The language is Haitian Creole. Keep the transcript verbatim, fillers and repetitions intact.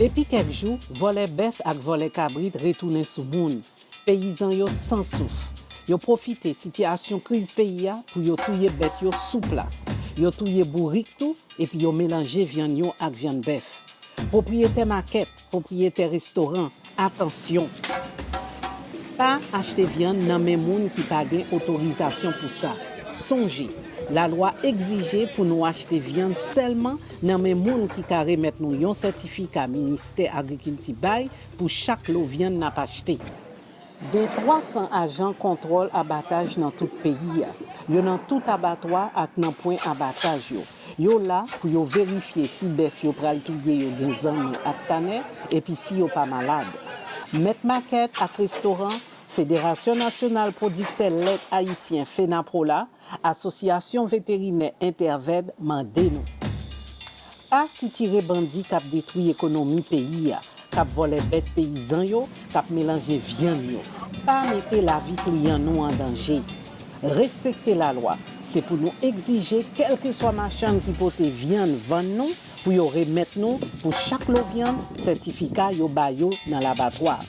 Depi kèk jou, vòlè bèf ak vòlè kabrit retounen sou moun. Peyizan yo san souf. Yo pwofite sitiyasyon kriz peyi a pou yo touye bèt yo sou plas. Yo touye bourik tou, epi yo melanje vyann yo ak vyann bèf. Pwopriyetè makèt, pwopriyetè restoran, atansyon! Pa achte vyann nan men moun ki pa gen otorizasyon pou sa. Sonje, lalwa egzije pou nou achte vyann sèlman nan men moun ki ka remèt nou yon sètifika Ministè Agrikilti bay pou chak lo vyann n ap achte. Gen twa san ajan kontwòl abataj nan tout peyi a. Yo nan tout abatwa ak nan pwen abataj yo. Yo la pou yo verifye si bèf yo pral touye yo gen zanmi ak tanè, epi si yo pa malad. Mèt makèt ak restoran, Federasyon Nasyonal Pwodiktè Lèt Ayisyen, FENAPROLA, Asosyasyon Veterinè Entèvèd mande nou. Pa sitire bandi k ap detwi ekonomi peyi a, k ap vòlè bèt peyizan yo, k ap melanje vyann yo. Pa mete lavi kliyan nou an danje. Respekte lalwa. Se pou nou egzije kèlkeswa machann ki pote vyann vann nou, pou yo remèt nou, pou chak lo vyann, sètifika yo ba yo nan labatwa.